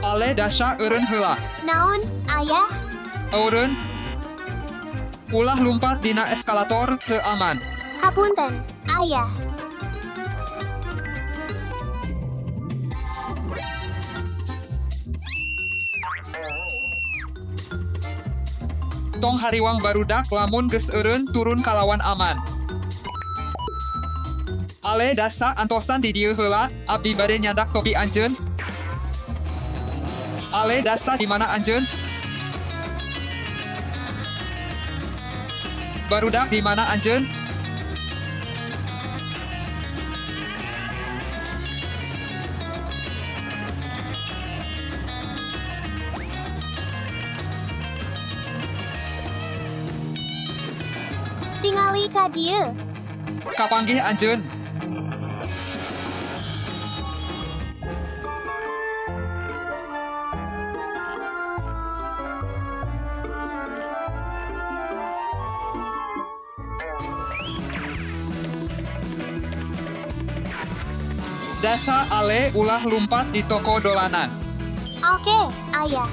Ale, Dasha, eureun heula. Naon, ayah? Eureun. Ulah lumpat dina eskalator, teu aman. Hapunten, ayah. Tong hariwang barudak lamun geus eureun turun kalawan aman. Ale, Dasa, antosan di dieu heula, abdi bade nyandak topi anjeun. Ale, Dasa, di mana anjeun? Barudak di mana anjeun? Tingali ka dieu. Kapanggih anjeun. Dasa, Ale, ulah lumpat di toko dolanan. Oke, ayah.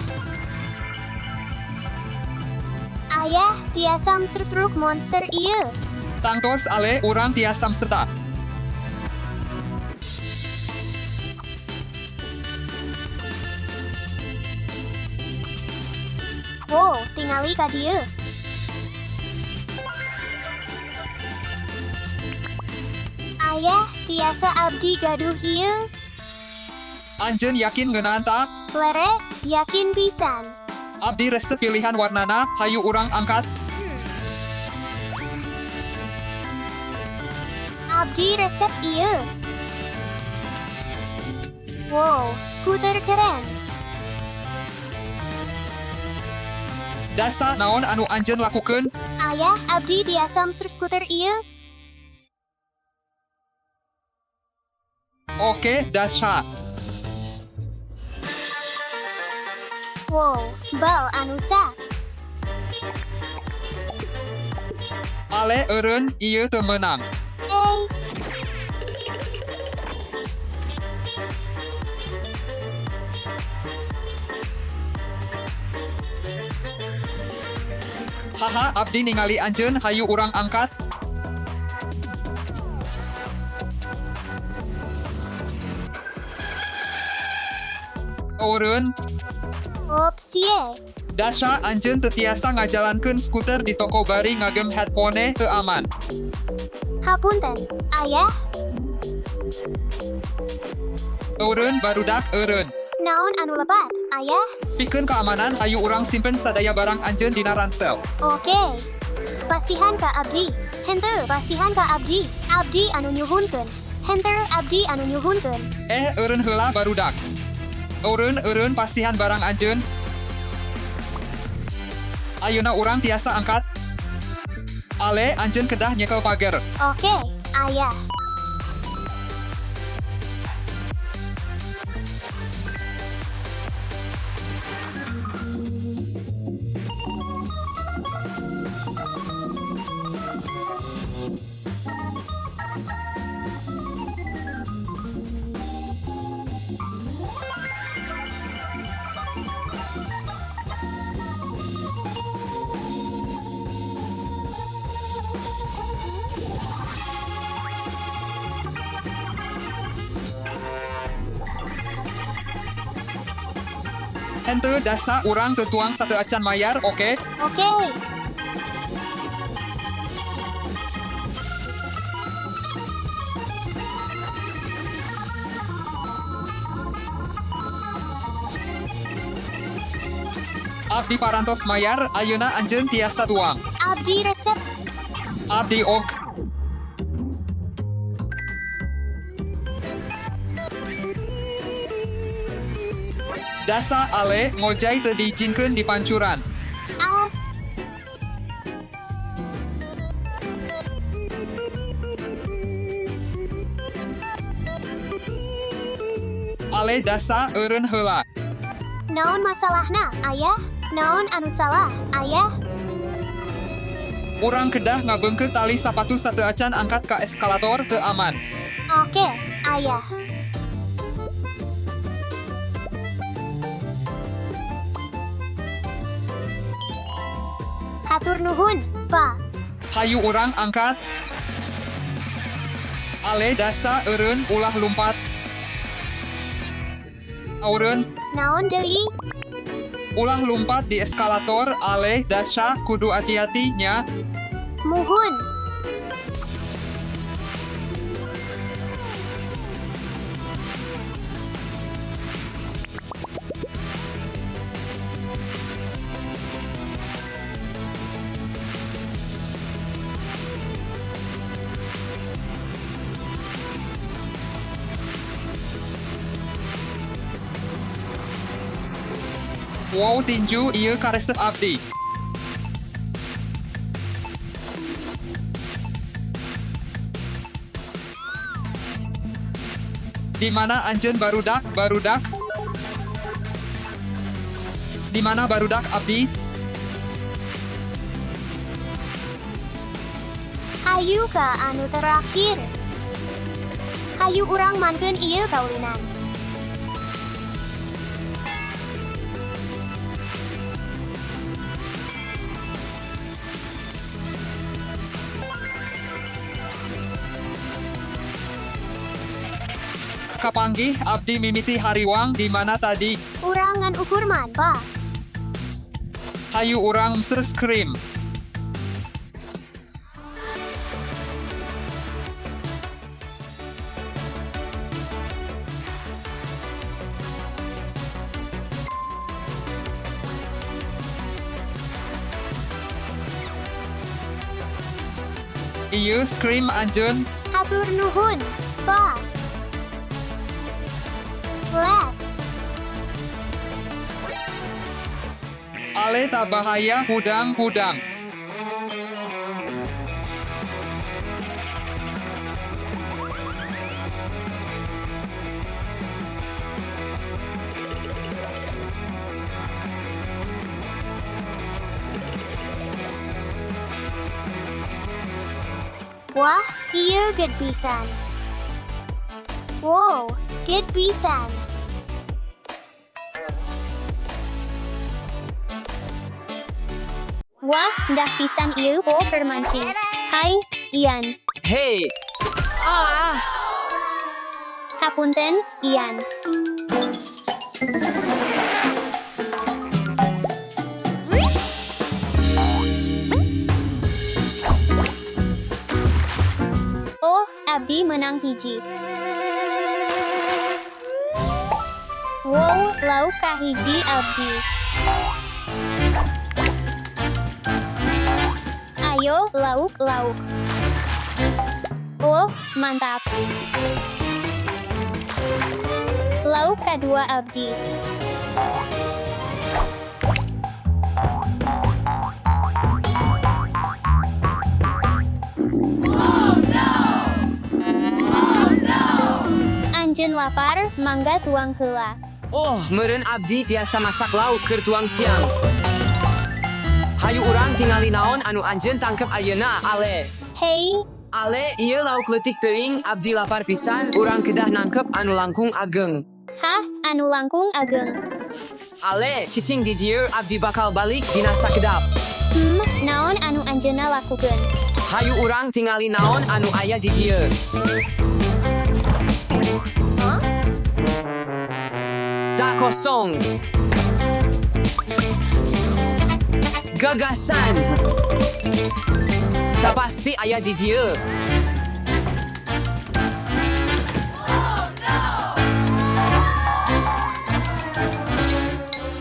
Ayah, tiasa truk monster ieu. Tangtos, Ale, urang tiasa serta. Wow, tingali ka dieu. Ayah, tiasa abdi gaduh ieu. Anjeun yakin ngeunaan ta? Leres, yakin pisan. Abdi resep pilihan warnana, hayu urang angkat. Abdi resep ieu. Wow, skuter keren. Dasa, naon anu anjeun lakukeun? Ayah, abdi tiasa skuter ieu. Oke, Dasha. Wow, bal anusa. Ale, eureun, ieu teu meunang. Eh, Haha, abdi ningali anjeun, hayu urang angkat. Eureun, opsie. Dasha, anjeun teu tiasa ngajalankeun skuter di toko bari ngagem headphone teu aman. Hapunten, ayah. Eureun, barudak, eureun. Naon anu lepat, ayah? Pikeun keamanan, hayu urang simpen sadaya barang anjeun dina ransel. Oke. Pasihan ka abdi. Henteu, pasihan ka abdi. Abdi anu nyuhunkeun. Henteu, abdi anu nyuhunkeun. Eh, eureun heula barudak. Eureun, eureun, pasihan barang anjeun. Ayeuna urang tiasa angkat. Ale, anjeun kedah nyekel pager. Oke, ayah. Henteu, Dasa, urang teu tuang sateuacan mayar, oke? Oke. Abdi parantos mayar, ayeuna anjeun tiasa tuang. Abdi resep. Abdi ok. Dasa, Ale, ngojay teu diijinkeun di pancuran. Ah, Ale, Dasa, eureun heula. naon masalahna, ayah? Naon anu salah, ayah? Urang kedah ngabeungkeut tali sapatu sateuacan angkat ka eskalator teu aman. Oke, ayah. Hatur nuhun, Pa. Hayu urang angkat. Ale dasa eureun ulah lumpat. Aureun, Naon deui? ulah lumpat di eskalator. Ale dasa kudu hati-hati nya. Muhun. Wow, tinju ieu karesep abdi. Di mana anjeun barudak, barudak? Di mana barudak abdi? Hayu ka anu terakhir. Hayu urang mankeun ieu kaulinan. Kapanggih abdi mimiti hariwang di mana tadi? Urang ngan ukurman, Pa. Hayu urang krim. Ieu krim anjeun. Hatur nuhun, Pa. Let's. Ale tak bahaya hudang-hudang. Wah, ieu good pisan. Wow, good pisan. Wah, dah pisan ieu po mancing. Hai, Ian. Hey! Ah! Hapunten, Ian. Oh, abdi menang hiji. Wow, lauk kahiji abdi. Ayo, lauk, lauk. Oh, mantap. Lauk kadua abdi. Anjeun lapar, mangga tuang heula. Oh, meureun abdi tiasa masak lauk keur tuang siang. Hayu urang tingali naon anu anjeun tangkep ayeuna, Ale. Hei, Ale, ieu lauk leutik teuing, abdi lapar pisan, urang kedah nangkep anu langkung ageng. Hah, anu langkung ageng. Ale, cicing di dieu, abdi bakal balik dina sakedap. Naon anu anjeunna lakukeun? Hayu urang tingali naon anu aya di dieu. Huh? Tak kosong. Gagasan. Tak pasti aya di dieu.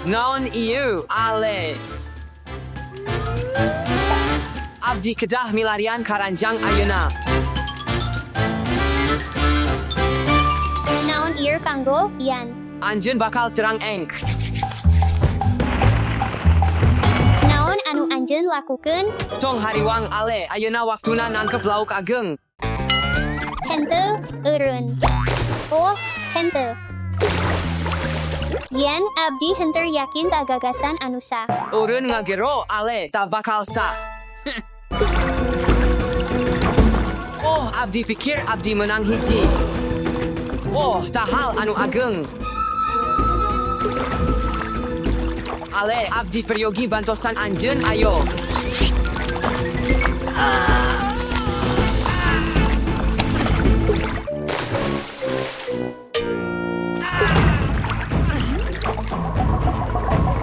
Naon ieu, Ale? Abdi kedah milarian karanjang ayeuna. Naon ieu kanggo, Ian? Anjeun bakal terang engk. Naon anu anjeun lakukeun? Tong hariwang Ale, ayeuna waktuna nangkep lauk ageng. Henteu, eureun. Oh, henteu. Yen, abdi henteu yakin tak gagasan anu sah. Eureun ngagero Ale, tak bakal sah. Oh, abdi pikir abdi menang hiji. Oh, tahal anu ageng. Ale, abdi peryogi bantosan anjeun, ayo.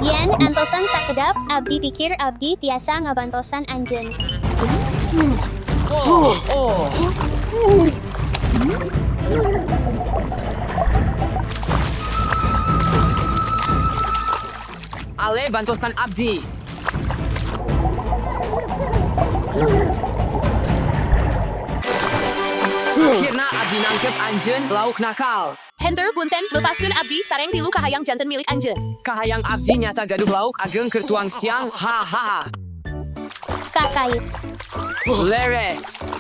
Yen antosan sakedap abdi pikir abdi tiasa ngabantosan anjeun. Oh, oh. Ale bantosan abdi. Akhirna abdi nangkep anjeun lauk nakal. Henteu punten lepaskeun abdi sareng tilu kahayang janten milik anjeun. Kahayang abdi nyata gaduh lauk ageng keur tuang siang. Ha ha. Kakait. Leres.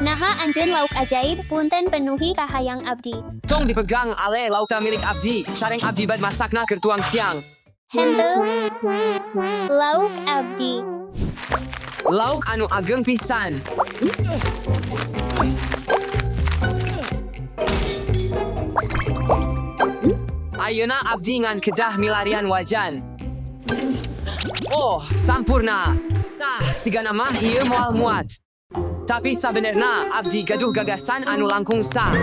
Naha anjeun lauk ajaib punten penuhi kahayang abdi. Tong dipegang ale lauk ta milik abdi. Sareng abdi bad masakna keur tuang siang. Henteu lauk abdi. Lauk anu ageng pisan. Ayeuna abdi ngan kedah milarian wajan. Oh, sampurna. Tah, sigana mah ieu moal muat. Tapi sabenerna abdi gaduh gagasan anu langkung sah.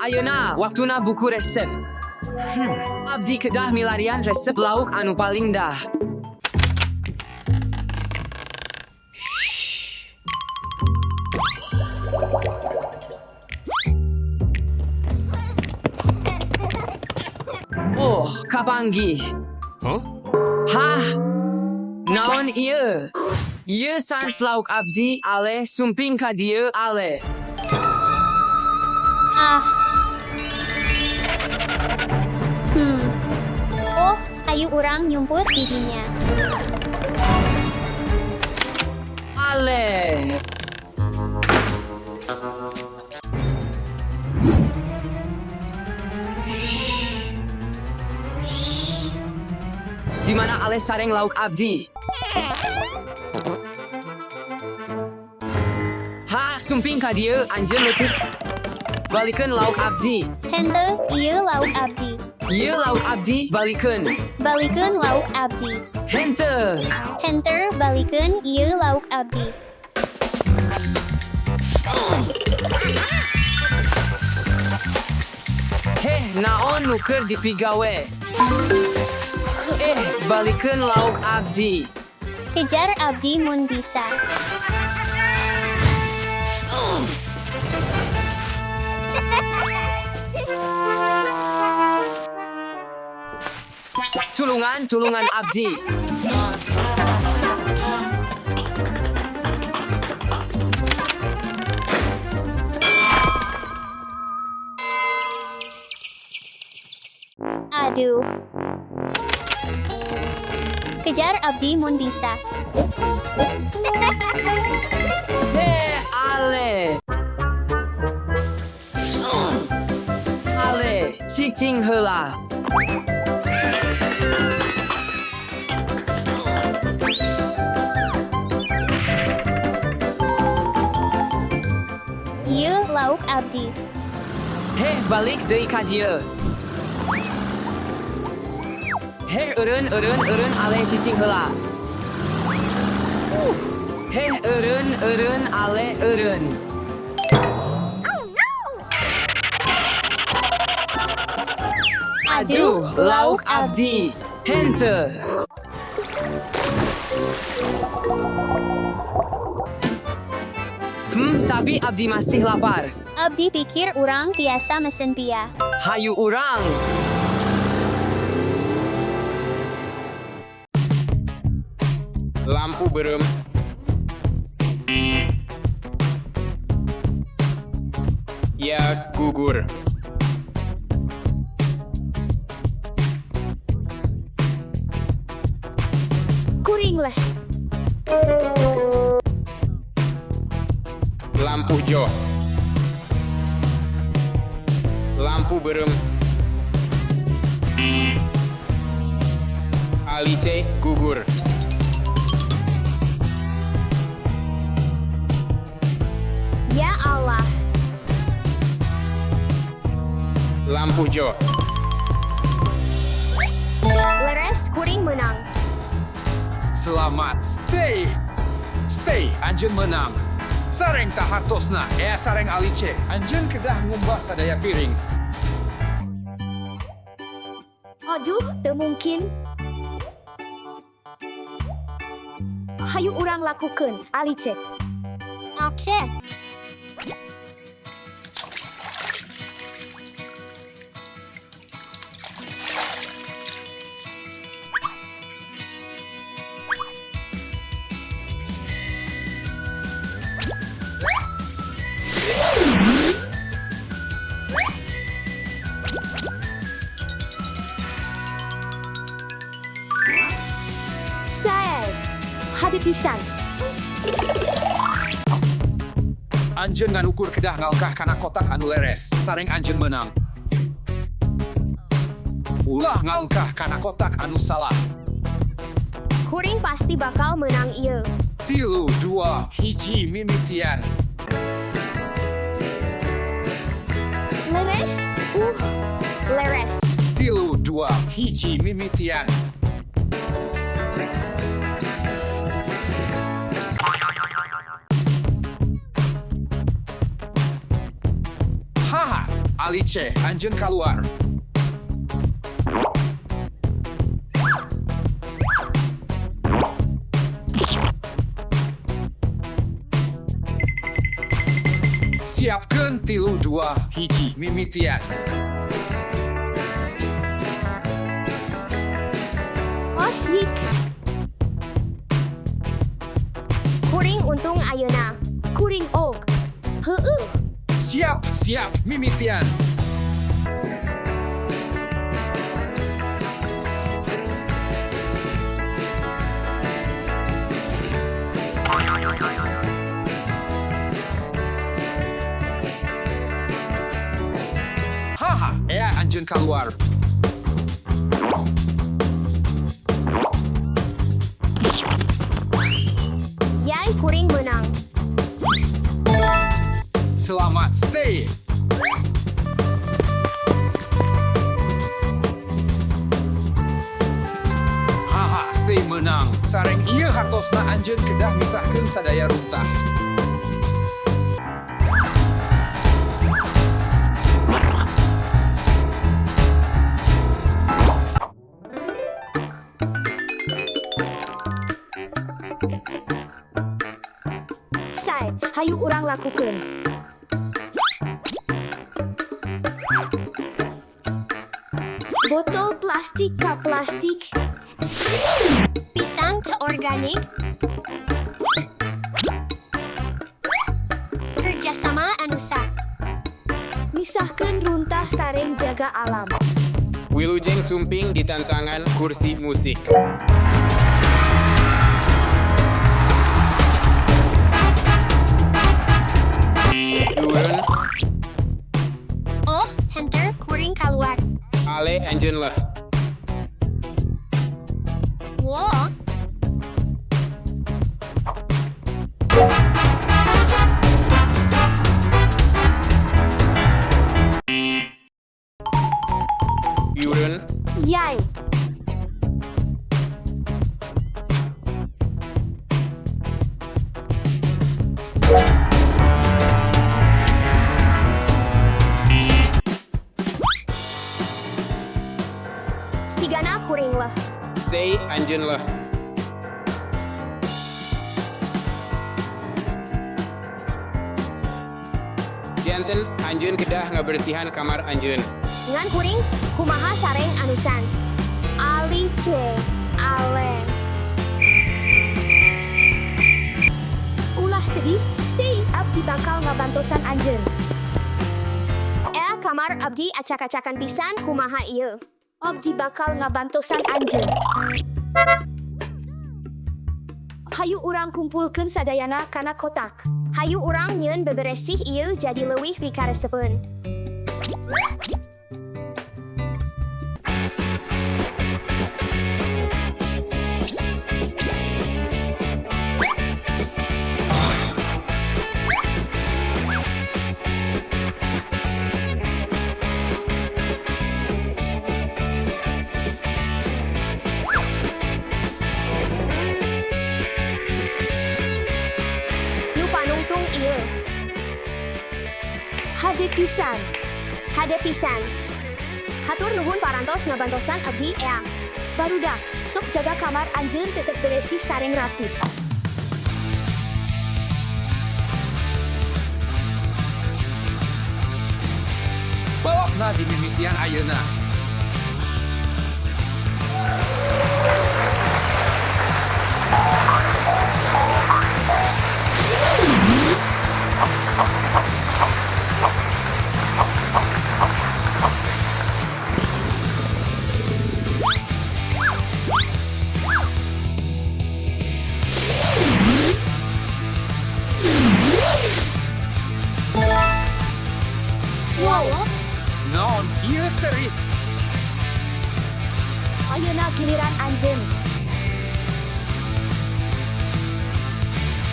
Ayeuna, waktuna buku resep. Abdi kedah milarian resep lauk anu paling dah. Oh, kapanggih. Huh? Hah? Naon ieu? Ieu sans lauk abdi ale sumping ka dieu ale. Ah. Oh, ayu urang nyumput didinya. Ale. Di mana ale sareng lauk abdi? Ha, sumping ka dieu anjeun leutik. Balikeun lauk abdi. Henteu ieu lauk abdi. Ieu lauk abdi balikeun. Balikeun lauk abdi. Henteu. Henteu balikeun ieu lauk abdi. Heh, naon nu keur dipigawe? Eh, balikeun lauk abdi. Kejar abdi mun bisa. Tulungan, tulungan abdi. Aduh. Kejar abdi mun bisa. Heh, ale. Ale, cicing heula. Ieu lauk abdi. Heh, balik deui ka dieu. Heh, eureun, eureun, eureun, ale cicing heula. Heh, eureun, eureun, ale eureun. Aduh, lauk abdi. Henteu. Tapi abdi masih lapar. Abdi pikir urang tiasa mesen pia. Hayu urang. Lampu beureum. Ya, gugur. Kuring leh. Lampu hijau. Lampu beureum. Alice gugur. Ya Allah. Lampu jo. Leres kuring menang. Selamat stay. Stay anjeun menang. Sareng tah hartosna, ea sareng Alice. Anjeun kedah ngumbah sadaya piring. Aduh, teu mungkin. Hayu urang lakukeun, Alice. Oke. Sae. Hade pisan. Anjeun ngan ukur kedah ngalkah kana kotak anu leres. Sareng anjeun menang. Ulah ngalkah kana kotak anu salah. Kuring pasti bakal menang ieu. 3, 2, 1, mimitian. Leres? Leres. 3, 2, 1, mimitian. Haha, Alice, anjeun kaluar. Siapkeun 3, 2, 1, mimitian. Asik. Kuring untung ayeuna. Kuring og. Heueuh. Siap, siap, mimitian. Haha, ea anjeun kaluar. Yai kuring menang. Selamat stay. Haha, stay menang. Sareng ieu hartosna anjeun kedah misahkeun sadaya runtah. Sae, hayu urang lakukeun. Botol plastik ka plastik. Pisang ke organik. Kerjasama anusa. Misahkeun runtah sareng jaga alam. Wilujeng sumping di tantangan kursi musik. Turun, Oh, henter kuring kaluar. ale anjeun leh. Wo, Turun, Yai. sigana kuring leh. Stay anjeun leh. Janten anjeun kedah ngabersihan kamar anjeun. Ngan kuring, kumaha sareng anu sans. Alice. Ale. Ulah sedih, stay abdi bakal ngabantosan anjeun. Ea kamar abdi acak-acakan pisan kumaha ieu. Abdi bakal ngabantosan anjeun. Hayu urang kumpulkeun sadayana kana kotak. Hayu urang nyeun beberesih ieu jadi leuwih pikaresepeun. Hade pisan. Hade pisan. Hatur nuhun parantos ngabantosan abdi eang. Barudak, sok jaga kamar anjeun tetep beresih sareng rapi. Balapna dimimitian ayeuna. Wow, Naon ieu seri? Ayeuna giliran anjeun.